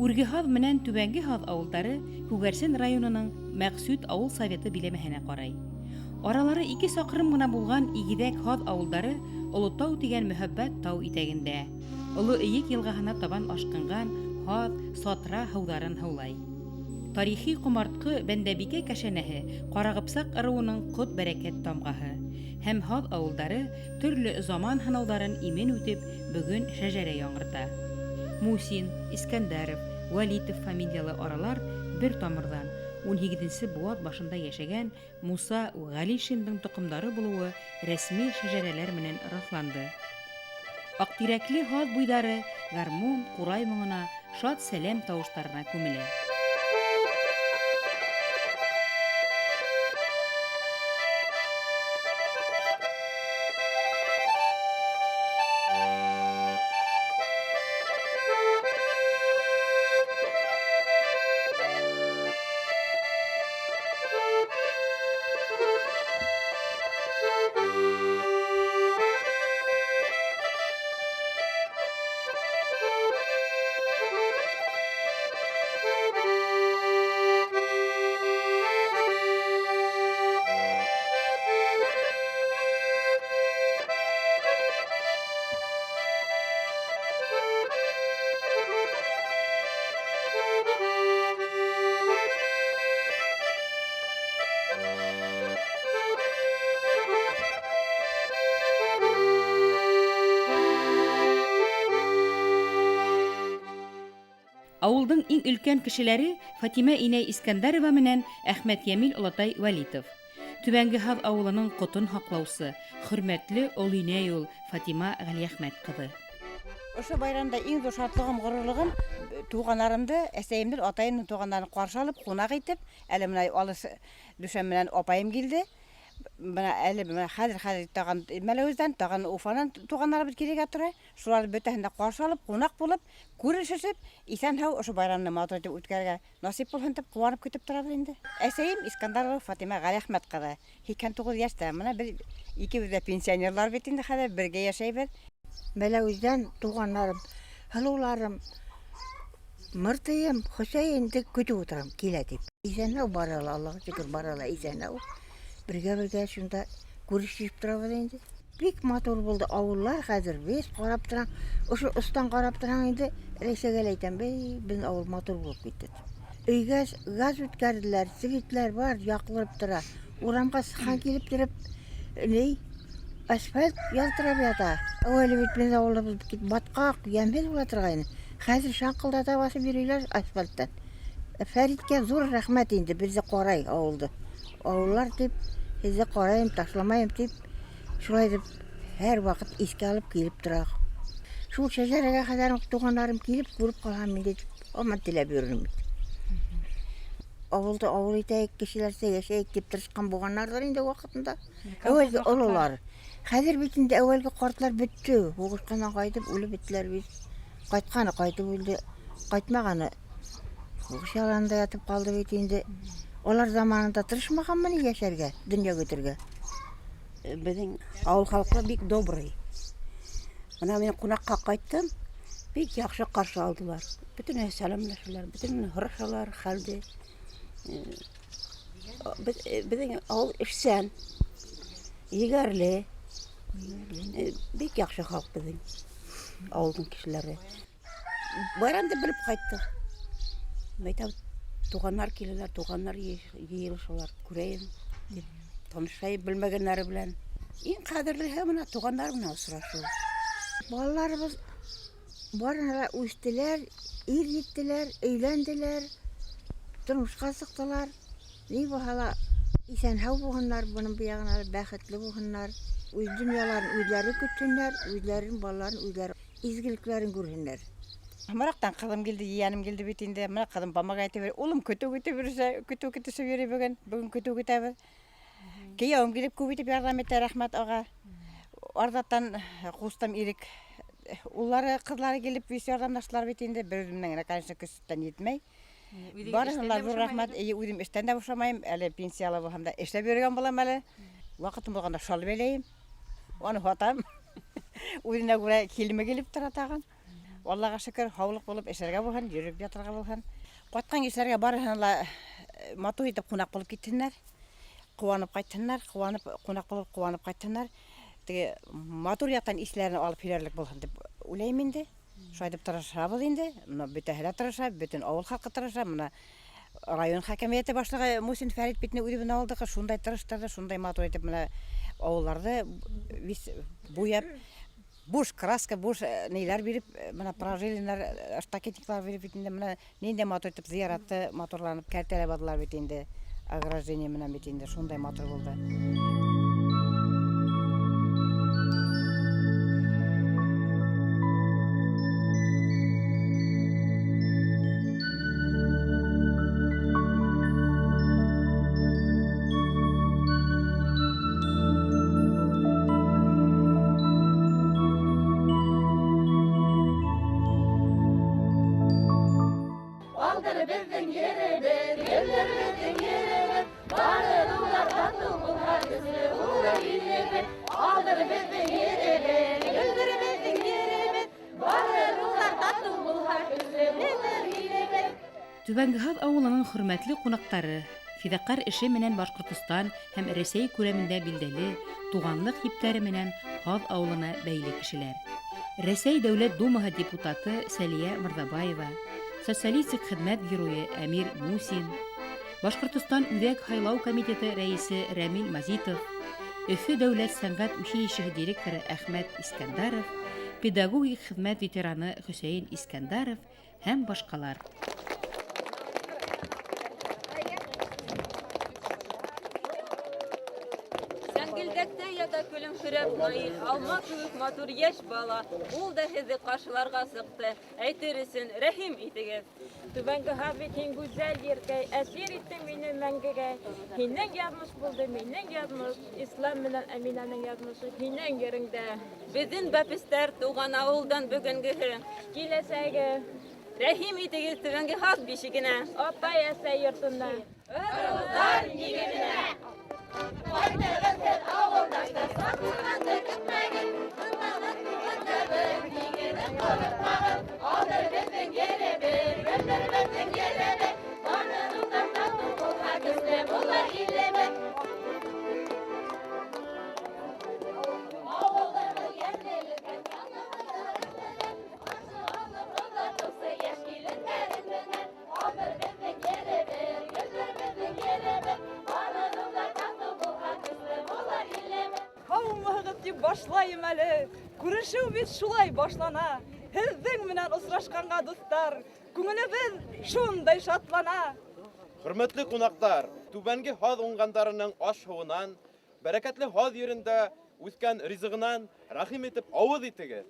Үрге Һаҙ менән Түбәнге Һаҙ авылдары Күгәрсен районының Мәкъсүт авыл советы биләмәһенә карай. Аралары ике чакрым гына булган игезәк Һаҙ авылдары Олытау дигән мөһабәт тау итәгендә, Олы Өек елгаһына табан ашкынган Һаҙ, Сатра һыуҙарын һыулай. Тарихи ҡомартҡы Бәндәбикә кәшәнәһе Ҡарағыпсаҡ ырыуының ҡот-бәрәкәт тамғаһы. Һәм Һаҙ авылдары төрле заман һынауҙарын имен үтеп, бөгөн шәжәрә яңырта. Мусин, Искәндәров, Вәлитов фамилиялы аралар бер тамырҙан, 18-нсе быуат башында йәшәгән Муса Галишиндың тоҡомдары булыуы рәсми шәжәрәләр менән раҫланды. Аҡтирәкле һаҙ буйҙары гармун, ҡурай моңона, шат сәләм тауыштарына күмелә. Ауылдың иң өлкән кешеләре Фатимә инәй Искәндәрова менән Әхмәтйәмил олатай Вәлитов. Түбәнге Һаҙ авылының ҡотон һаҡлаусы, хөрмәтле оло инәй ул Фатима Ғәлиәхмәт ҡыҙы. Ошо байрамда иң ҙур шатлығым, ғорурлығым туғандарымды, әсәйемдең, атайымдың туғандарын ҡаршы алып, ҡунаҡ итеп, әле бына алыҫ Дүшәмбенән апайым килде. Бына әле бына хәҙер тағын Мәләүездән, тағын Уфанан туғандарыбыҙ килергә тора. Шуларҙы бөтәһен дә ҡаршы алып, ҡунаҡ булып, күрешешеп, иҫән-һау ошо байрамны матур итеп үткәрергә насип булһын тип ҡыуанып көтөп торабыҙ инде. Әсәйем Искандарова Фатима Ғәлиәхмәт ҡыҙы, 89 йәштә. Бына беҙ икебеҙ дә пенсионерлар бит инде хәҙер, бергә йәшәйбеҙ. Мәләүездән туғандарым, һылыуларым, Мыртыйым, Хөсәйенде көтөп ултырам, килә тип. Иҫән-һау бара ла, Аллаға шөкөр, бара ла иҫән-һау. Бергә-бергә шунда күрешеп торабыҙ инде. Бик матур булды ауыллар хәҙер, беҙ ҡарап торам, ошо остан ҡарап торам инде, Рәйсәгә лә әйтәм, бей, беҙҙең ауыл матур булып китте. Өйгә газ үткәрҙеләр, светләр бар, яҡтырып тора. Урамға сыҡҡан килеп тороп, ни, асфальт ялтырап ята. Әүәле бит беҙ ауылыбыҙ батҡаҡ, йәмһеҙ була торғайны. Хәҙер шаңҡылдата баҫып йөрөйләр асфальттан. Фәриткә ҙур рәхмәт инде, беҙҙе ҡарай ауылды. Ауыллар тип, һеҙҙе ҡарайым, ташламайым тип, шулай итеп һәр ваҡыт иҫкә алып килеп тора. Шул шәжәрәгә хәҙер туғандарым килеп күреп ҡалһам инде тип, һаман теләп йөрөрөм бит. Ауылды ауыл итәйек, кешеләрсә йәшәйек тип тырышҡан булғандарҙыр инде ваҡытында. Әүәлге ололар. Хәҙер бит инде әүәлге ҡартлар бөттө. Һуғышҡандан ҡайтып үлеп бөттөләр бит. Ҡайтҡаны ҡайтып үлде, ҡайтмағаны һуғыш яланында ятып ҡалды бит инде. Алар заманында тырышмағанмы ни йәшәргә, донъя көтөргә? Беҙҙең ауыл халҡы бик добрый. Бына мин ҡунаҡҡа ҡайттым, бик яҡшы ҡаршы алдылар. Бөтөнләй сәләмләшәләр, бөтөнләй һорашалар хәлде. Беҙҙең ауыл эшсән, егәрле, бик яҡшы халыҡ беҙҙең ауылдың кешеләре. Байрамды белеп ҡайттыҡ. Әйтәм, туғандар киләләр, туғандар йыйылышалар, күрәйем дип, танышайым белмәгәндәре белән. Иң ҡәҙерлеһе бына туғандар менән осрашыу. Балаларыбыҙ барыһы ла үҫтеләр, ир еттеләр, өйләнделәр, тормошҡа сыҡтылар. Ни булһа ла иҫән-һау булһыннар, бының был яғына бәхетле булһыннар. Үҙ донъяларын үҙҙәре көтһөннәр, үҙҙәренең балаларын үҙҙәре изгелекләрен күрһеннәр. Мыраҡтан ҡыҙым килде, ейәнем килде бит инде. Бына ҡыҙым помогать итеп, улым көтөү көтөп йөрөсә, көтөү көтөшөп йөрөй бөгөн. Бөгөн көтөү көтәбеҙ. Кейәүем килеп күп итеп ярҙам итә, рәхмәт уға. Арҙаттан ҡустым Ирек. Уллары, ҡыҙлары килеп бик ярҙамлаштылар бит инде. Бер үҙемдең генә, конечно, көстән етмәй. Барыһына ла ҙур рәхмәт. Эйе, үҙем эштән дә бушамайым. Әле пенсияла булһам да эшләп йөрөгән булам әле. Ваҡытым булғанда шал бәйләйем. Уны һатам. Үҙенә күрә килеме килеп тора тағын. Аллаға шөкөр, һаулыҡ булып эшләргә булһын, йөрөп ятырға булһын. Ҡайтҡан кешеләргә барыһына ла матур итеп ҡунаҡ булып китһеннәр. Ҡыуанып ҡайтһыннар, ҡыуанып ҡунаҡ булып ҡыуанып ҡайтһыннар. Теге матур яҡтан исләрен алып һөйләрлек булһын тип уйлайым инде. Шулай итеп тырышабыҙ инде. Мына бөтәһе лә тырыша, бөтөн ауыл халҡы тырыша. Мына район хакимиәте башлығы Мусин Фәрит бит үҙебеҙҙең ауылдыҡы шундай тырыштырҙы, шундай матур итеп мына ауылларҙы буяп, буш краска, буш ниләр биреп, мына прожилинар, штакетниклар биреп бит инде мына ниндәй матур итеп зыяратты матурланып кәртәләп алдылар бит инде. Ограждение менән бит инде шундай матур булды. Түбәнге Һаҙ ауылының хөрмәтле ҡунаҡтары, фиҙаҡәр эше менән Башҡортостан һәм Рәсәй күләмендә билдәле туғанлыҡ ептәре менән Һаҙ ауылына бәйле кешеләр. Рәсәй Дәүләт Думаһы депутаты Сәлиә Мырҙабаева, Социалистик хеҙмәт геройы Әмир Мусин, Башҡортостан Үҙәк һайлау комитеты рәйесе Рәмил Мазитов, Өфө дәүләт сәнғәт училищеһы директоры Әхмәт Искәндәров, педагогик хеҙмәт ветераны Хөсәйен Искәндәров һәм башҡалар. Сәңгелдәктә ята көлөмһөрәп Наил, алма кеүек матур йәш бала. Ул да һеҙҙе ҡаршыларға сыҡты. Әйтер өсөн рәхим итегеҙ. Түбәнге Һаҙ бит һин гүзәл еркәй, әсир иттең мине мәңгегә. Һинең яҙмыш булды, минең яҙмыш, Ислам менән Әминәнең яҙмышы һинең ереңдә. Беҙҙең бәпестәр тыуған ауылдан бөгөнгөһө. Киләсәге Рәхим итегеҙ Түбәнге Һаҙ бишегенә. Атай әсәй йортона. Ырыуҙар нигеҙенә. Ҡайтығыҙ һеҙ ауылдаштар, саҡырғанды көтмәгеҙ, тыңлағыҙ туғандарҙы, нигеҙен ҡоротмағыҙ. Алдыр беҙҙең еребеҙ, гөлдөр беҙҙең еребеҙ, барырыуҙар татыу булһа, көслө булыр илебеҙ. Ауылыбыҙ йәмлелектән яныбыҙ ҡаршы алып оҙатыусы йәш килендәрен менән. Алдыр беҙҙең еребеҙ, гөлдөр беҙҙең еребеҙ, барырыуҙар татыу булһа, көслө булыр илебеҙ. Һаумыһығыҙ тип башлайым әле. Күрешеү бит шулай башлана. Һеҙҙең менән осрашҡанға, дуҫтар, күңелебеҙ шундай шатлана. Хөрмәтле ҡунаҡтар, Түбәнге Һаҙ уңғандарының аш-һыуынан, бәрәкәтле һаҙ ерендә үҫкән ризығынан рәхим итеп ауыҙ итегеҙ.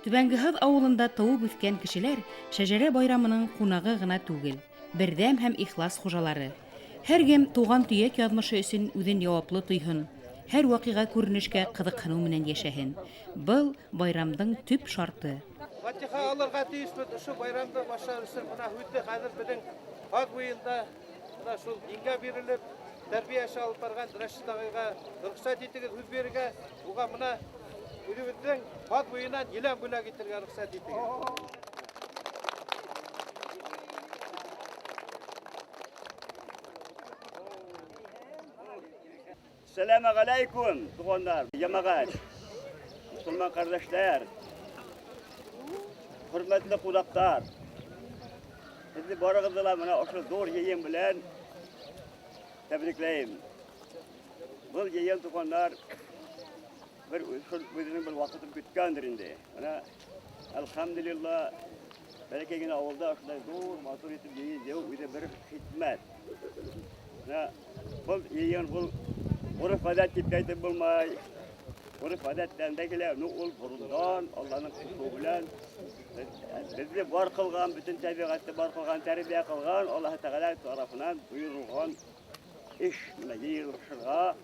Түбәнге Һаҙ ауылында тыуып үҫкән кешеләр шәжәрә байрамының ҡунағы ғына түгел, берҙәм һәм ихлас хужалары. Һәр кем тыуған төйәк яҙмышы өсөн үҙен яуаплы тойһон, һәр ваҡиға күренешкә ҡыҙыҡһыныу менән йәшәһен. Был байрамдың төп шарты. Фатиха алырға тейешбеҙ ошо байрамды башлар өсөн. Бына һүҙҙе хәҙер беҙҙең Һаҙ буйында бына шул дингә бирелеп тәрбиә эше алып барған Рәшит ағайға рөхсәт итегеҙ һүҙ бирергә. Уға бына үҙебеҙҙең Һаҙ буйынан елән бүләк итергә рөхсәт итегеҙ. Сәләм алейкум, туғандар, йәмәғәт, мосолман ҡәрҙәштәр, хөрмәтле ҡунаҡтар. Һеҙҙе барығыҙҙы ла бына ошо ҙур йыйын менән тәбрикләйем. Был йыйын, туғандар, бер үҙенең бер ваҡытын көткәндер инде. Бына әлхәмдүлилләһ, бәләкәй генә ауылда ошондай ҙур, матур итеп йыйын йыйыу үҙе бер хикмәт. Бына был йыйын, был ғөрөф-ғәҙәт тип әйтеп булмай. Ғөрөф-ғәҙәттән дә килә, ну ул борондан Алланың ҡушыуы белән беҙҙе бар ҡылған, бөтөн тәбиғәтте бар ҡылған, тәрбиә ҡылған Аллаһы Тәғәлә тарафынан бойоролған эш. Бына йыйылышырға,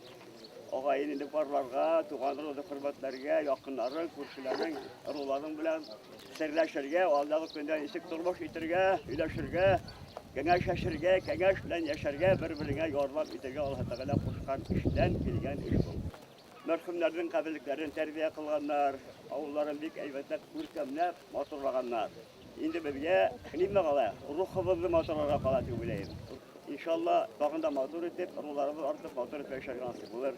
Агай-энеңде барларга, туганнарыңны хөрмәтләргә, якыннарың, күршеләрең, ыруларың белән серләшергә, алдагы көндә ничек тормыш итергә, сөйләшергә, кәңәшләшергә, кәңәш белән яшәргә, бер-береңә ярдәм итәргә Аллаһ Тәгалә кушкан эштән килгән эш бу. Мәрхүмнәрнең каберлекләрен тәрбия кылганнар, авылларын бик әйбәтләп, күркәмләп, матурлаганнар. Инде безгә нимә кала? Рухыбызны матурларга кала дип уйлыйм. Иншалла, тагын да матур итеп, ыруларыбыз артып, матур итеп яшәргә насыйп булыр.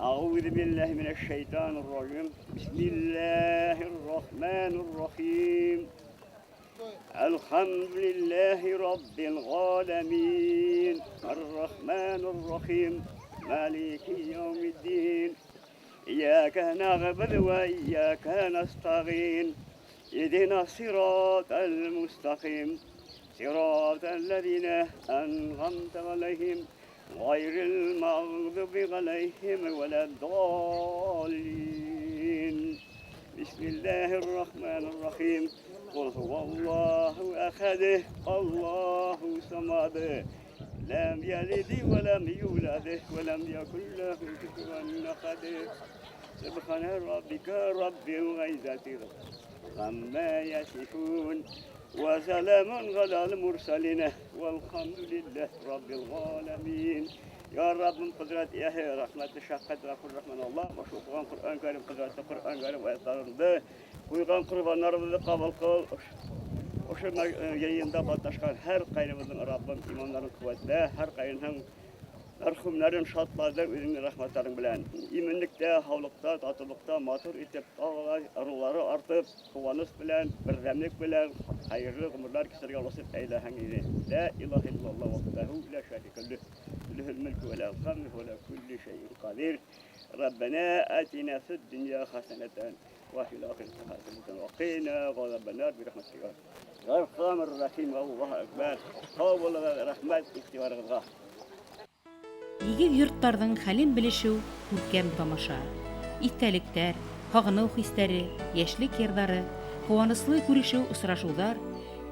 Әгъузу биллаһи минәш шайтанир раҗим. Бисмиллаһир рахманир рахим. Әлхәмдүлиллаһи раббил галәмин. Ар-рахманир рахим. Малики яумиддин. Ияка нагъбуду ва ияка настагин. Иһдина сиратал мустаким. Сиратал лазина ән'амта алейхим. Гайрил магъдуби алейхим валад-даллин. Бисмиллаһир рахманир рахим. Кул һуаллаһу әхәд, Аллаһу самад. Ләм ялид ва ләм юлад ва ләм якул ләһу куфуан әхәд. Субхана раббика раббил гыйззати гамма ясифун. Ва саламун галал мурсалин валхамдулиллаһи раббил галәмин. Я Раббым, кодрәт ияһе, рәхмәтле, шәфкать, гафур, рахман Аллаһ, баш укыган Коръән Кәрим, кодрәтле Коръән Кәрим аятларыңды, куйган корбаннарыбызны кабул кыл. Ошо йыйында катнашкан һәр кайрыбызның Раббым иманнарын куәтлә, һәр кайрының мәрхүмнәрен шатландыр үзеңнең рәхмәтләрең белән. Иминлектә, һаулыкта, татулыкта матур итеп, тагы да ырулары артып, куаныч белән, бердәмлек белән хәерле гомерләр кичерергә насыйп әйләһәң иде. Лә илаһа иллаллаһ вахдәһу лә шәрикә ләһ. Ләһүл мөлкү вә ләһүл хәмд вә галә кулли шәйин кадир. Раббана атина фид дөнья хәсәнәтән вә фил ахирәти хәсәнәтән вә кина газабаннар бирахмәтика. Архамар рахим, Аллаһу акбар. Сау булыгыз, рәхмәт игътибарыгызга. Нигез йортларның хәлен белешү күркәм тамаша. Истәлектәр, һагыну хисләре, яшьлек йырлары, куанычлы күрешү-очрашулар,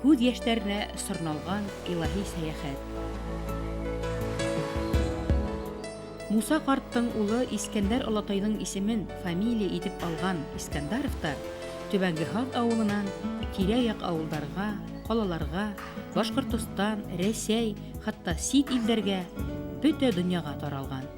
күз яшьләренә сорналган илаһи сәяхәт. Муса карттың улы Искәндәр олатайның исемен фамилия итеп алган Искәндәровтар Түбәнге Һаз авылынан тирә-як авылдарга, калаларга, Башкортостан, Рәсәй, хатта чит илдәргә, бөтә дөньяга таралган.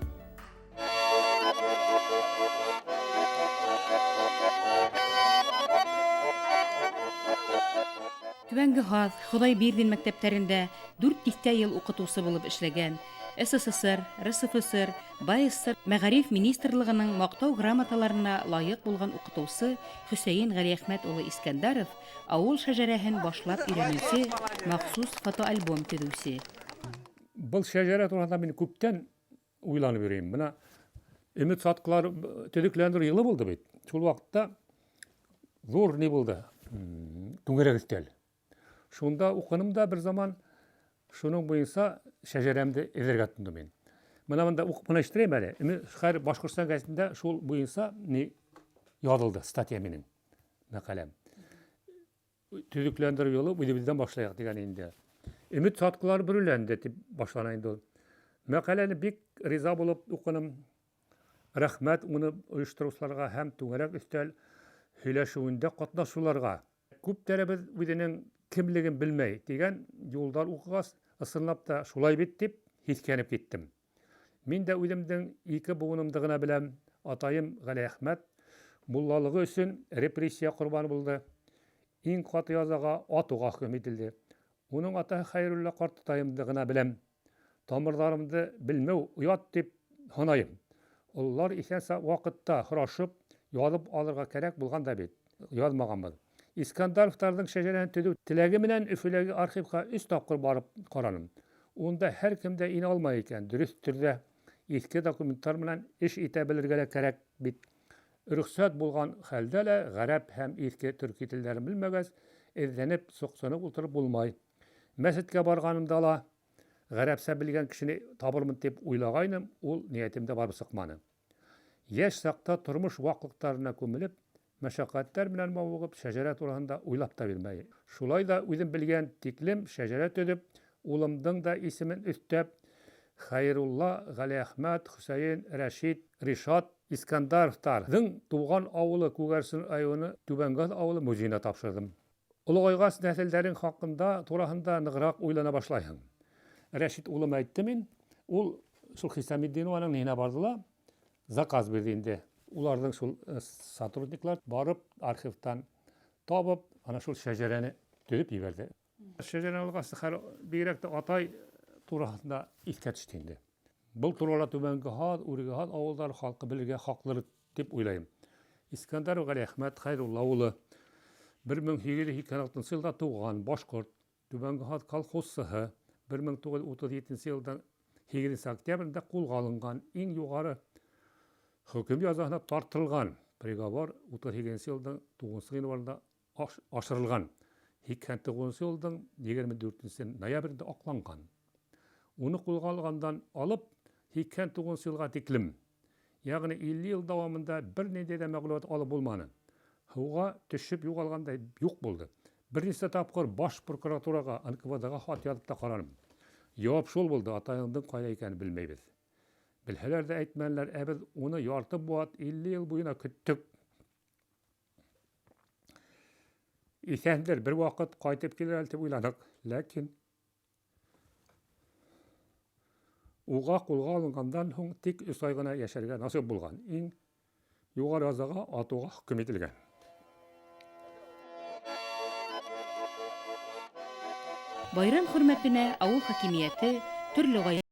Түбәнге Һаз, Ходайбирдин мәктәпләрендә дүрт дистә ел укытучы булып эшләгән, СССР, РСФСР, БАССР Мәгариф министрлыгының Мактау грамоталарына лаек булган укытучы Хөсәен Галиәхмәт улы Искәндәров авыл шәҗәрәһен башлап өйрәнүче, махсус фотоальбом төзүче. Был шәҗәрә турында мин күптән уйланып йөрим. Менә Өмет саткылар төзекләндерү елы булды бит. Шул вакытта зур ни булды? Түңәрәк өстәл. Шунда укыным да бер заман шуның буенча шәҗәрәмде эзләргә тотындым мин. Менә монда укып кына ишеттерәм әле. Хәер Башкортстан газетында шул буенча ни язылды статья минем мәкаләм. Төзекләндерү юлы үзебездән башлыйк дигән инде. Өмет саткылары бөреләнде дип башлана инде ул. Мәкаләне бик риза булып укыным. Рәхмәт уны оештыручыларга һәм түңәрәк өстәл һөйләшүендә катнашучыларга. Күпләребез үзенең кемлеген белмәй дигән юлдар укыгач, ысынлап та шулай бит дип һискәнеп киттем. Мин дә үземнең ике буынымды гына беләм. Атаем Галиәхмәт муллалыгы өчен репрессия корбаны булды. Иң каты язага атуга хөкем ителде. Уның атаһы Хәйрулла картатаемды гына беләм. Тамырларымды белмәү оят дип һанаем. Олылар исән вакытта һорашып, язып алырга кәрәк булган да бит. Язмаганбыз. Искандаровтарның шәҗәрәһен төзү теләге менән Өфөләге архивка өч тапкыр барып караным. Унда һәркем дә инә алмай икән, дөрес төрдә иске документлар белән эш итә белергә дә кәрәк бит. Рөхсәт булган хәлдә лә гарәп һәм иске төрки телләрен белмәгәч, эзләнеп, соксынып утырып булмай. Мәчеткә барганымда ла гарәпчә белгән кешене табырмын дип уйлагайным, ул ниятем дә барып чыкманы. Яшь чакта тормыш ваклыкларына күмелеп, мәшәкатьләр белән мавыгып, шәҗәрә турысында уйлап та бирмәй. Шулай да үзем белгән тиклем шәҗәрә төзеп, улымның да исемен өстәп, Хәйрулла, Галиәхмәт, Хөсәен, Рәшит, Ришат Искандаровтарҙың туған ауылы Күгәрсен районы Түбәнгаз авылы музеена тапшырҙым. Олоғайғас нәҫелдәрең хаҡында тураһында нығыраҡ уйлана башлайһың. Рәшит улым әйтте мин, ул шул Хисаметдинованың ниһенә барҙы ла, заказ бирҙе инде. Уларҙың шул сотрудниклар барып архивтан табып, ана шул шәжәрәне төҙөп ебәрҙе. Шәжәрәне алғас, хәл бигерәк тә атай тураһында иҫкә төштө инде. Был турала Түбәнге Һаҙ, Үрге Һаҙ ауылдары халҡы белергә хаҡлы тип уйлайым. Искәндәров Ғәлиәхмәт Хәйрулла улы 1886 йылда тыуған башҡорт, Түбәнге Һаҙ колхозсыһы, 1937 йылдың 8 октябрендә ҡулға алынған, иң юғары хөкөм язаһына тартылған. Приговор 38 йылдың 9 ғинварында ашырылған. 89 йылдың 24 ноябрендә аҡланған. Уны ҡулға алғандан алып 89 йылға тиклем, ягъни 50 йыл дауамында бер ниндәй ҙә мәғлүмәт алып булманы. Һыуға төшөп юғалғандай юҡ булды. Бер нисә тапҡыр баш прокуратураға, НКВД-ға хат яҙып та ҡараным. Яуап шул булды: атайыңдың ҡайҙа икәнен белмәйбеҙ. Белһәләр ҙә әйтмәнеләр, ә беҙ уны ярты быуат 50 йыл буйына көттөк. Иҫәндер, бер ваҡыт ҡайтып килер әле тип уйланыҡ. Ләкин уға ҡулға алынғандан һуң тик 3 ай ғына йәшәргә насип булған. Иң юғары язаға атыуға хөкөм ителгән. Байрам хөрмәтенә авыл хакимияте төрлө